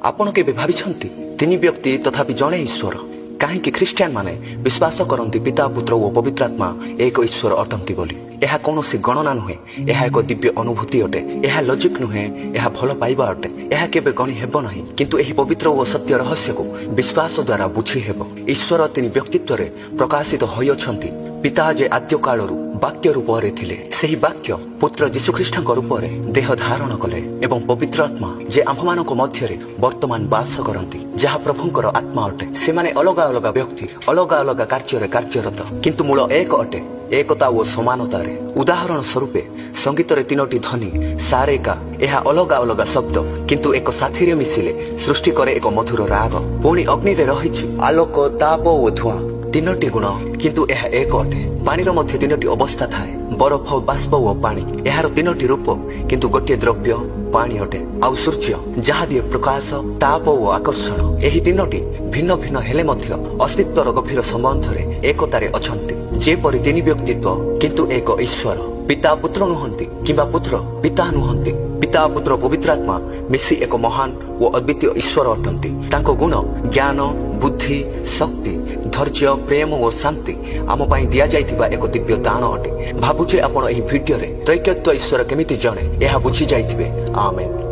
ଆପଣ କେବେ ଭାବିଛନ୍ତି, ତିନି ବ୍ୟକ୍ତି ତଥାପି ଜଣେ ଈଶ୍ୱର? କାହିଁକି ଖ୍ରୀଷ୍ଟିଆନ ମାନେ ବିଶ୍ୱାସ କରନ୍ତି ପିତା, ପୁତ୍ର ଓ ପବିତ୍ର ଆତ୍ମା ଏକ ଈଶ୍ୱର ଅଟନ୍ତି ବୋଲି? ଏହା କୌଣସି ଗଣନା ନୁହେଁ, ଏହା ଏକ ଦିବ୍ୟ ଅନୁଭୂତି ଅଟେ। ଏହା ଲଜିକ୍ ନୁହେଁ, ଏହା ଭଲ ପାଇବା ଅଟେ। ଏହା କେବେ ଗଣି ହେବ ନାହିଁ, କିନ୍ତୁ ଏହି ପବିତ୍ର ଓ ସତ୍ୟ ରହସ୍ୟକୁ ବିଶ୍ୱାସ ଦ୍ୱାରା ବୁଝି ହେବ। ଈଶ୍ୱର ତିନି ବ୍ୟକ୍ତିତ୍ୱରେ ପ୍ରକାଶିତ ହୋଇଅଛନ୍ତି। ପିତା ଯେ ଆଦ୍ୟକାଳରୁ ବାକ୍ୟ ରୂପରେ ଥିଲେ, ସେହି ବାକ୍ୟ ପୁତ୍ର ଯୀଶୁଖ୍ରୀଷ୍ଟଙ୍କ ରୂପରେ ଦେହ ଧାରଣ କଲେ, ଏବଂ ପବିତ୍ର ଆତ୍ମା ଯେ ଆମ୍ଭମାନଙ୍କ ମଧ୍ୟରେ ବର୍ତ୍ତମାନ ବାସ କରନ୍ତି, ଯାହା ପ୍ରଭୁଙ୍କର ଆତ୍ମା ଅଟେ। ସେମାନେ ଅଲଗା ଅଲଗା ବ୍ୟକ୍ତି, ଅଲଗା ଅଲଗା କାର୍ଯ୍ୟରେ କାର୍ଯ୍ୟରତ, କିନ୍ତୁ ମୂଳ ଏକ ଅଟେ, ଏକତା ଓ ସମାନତାରେ। ଉଦାହରଣ ସ୍ୱରୂପେ, ସଙ୍ଗୀତରେ ତିନୋଟି ଧ୍ୱନି ସାରେକା, ଏହା ଅଲଗା ଅଲଗା ଶବ୍ଦ, କିନ୍ତୁ ଏକ ସାଥିରେ ମିଶିଲେ ସୃଷ୍ଟି କରେ ଏକ ମଧୁର ରାଗ। ପୁଣି ଅଗ୍ନିରେ ରହିଛି ଆଲୋକ, ତାପ ଓ ଧୂଆଁ, ତିନୋଟି ଗୁଣ, କିନ୍ତୁ ଏହା ଏକ ଅଟେ। ପାଣିର ମଧ୍ୟ ତିନୋଟି ଅବସ୍ଥା ଥାଏ, ବରଫ, ବାଷ୍ପ ଓ ପାଣି। ଏହାର ତିନୋଟି ରୂପ, କିନ୍ତୁ ଗୋଟିଏ ଦ୍ରବ୍ୟ ପାଣି ଅଟେ। ଆଉ ସୂର୍ଯ୍ୟ ଯାହା ଦିଏ ପ୍ରକାଶ, ତାପ ଓ ଆକର୍ଷଣ। ଏହି ତିନୋଟି ଭିନ୍ନ ଭିନ୍ନ ହେଲେ ମଧ୍ୟ ଅସ୍ତିତ୍ୱର ଗଭୀର ସମ୍ବନ୍ଧରେ ଏକତାରେ ଅଛନ୍ତି। ଯେପରି ତିନି ବ୍ୟକ୍ତିତ୍ୱ କିନ୍ତୁ ଏକ ଈଶ୍ୱର। ପିତା ପୁତ୍ର ନୁହନ୍ତି କିମ୍ବା ପୁତ୍ର ପିତା ନୁହନ୍ତି। ପିତା, ପୁତ୍ର, ପବିତ୍ର ଆତ୍ମା ମିଶି ଏକ ମହାନ ଓ ଅଦ୍ୱିତୀୟ ଈଶ୍ୱର ଅଟନ୍ତି। ତାଙ୍କ ଗୁଣ, ଜ୍ଞାନ, ବୁଦ୍ଧି, ଶକ୍ତି, ଧୈର୍ଯ୍ୟ, ପ୍ରେମ ଓ ଶାନ୍ତି ଆମ ପାଇଁ ଦିଆଯାଇଥିବା ଏକ ଦିବ୍ୟ ଦାନ ଅଟେ। ଭାବୁଛି ଆପଣ ଏହି ଭିଡିଓରେ ତ୍ରୈକତ୍ୱ ଈଶ୍ୱର କେମିତି ଜଣେ ଏହା ବୁଝି ଯାଇଥିବେ। ଆମେନ୍।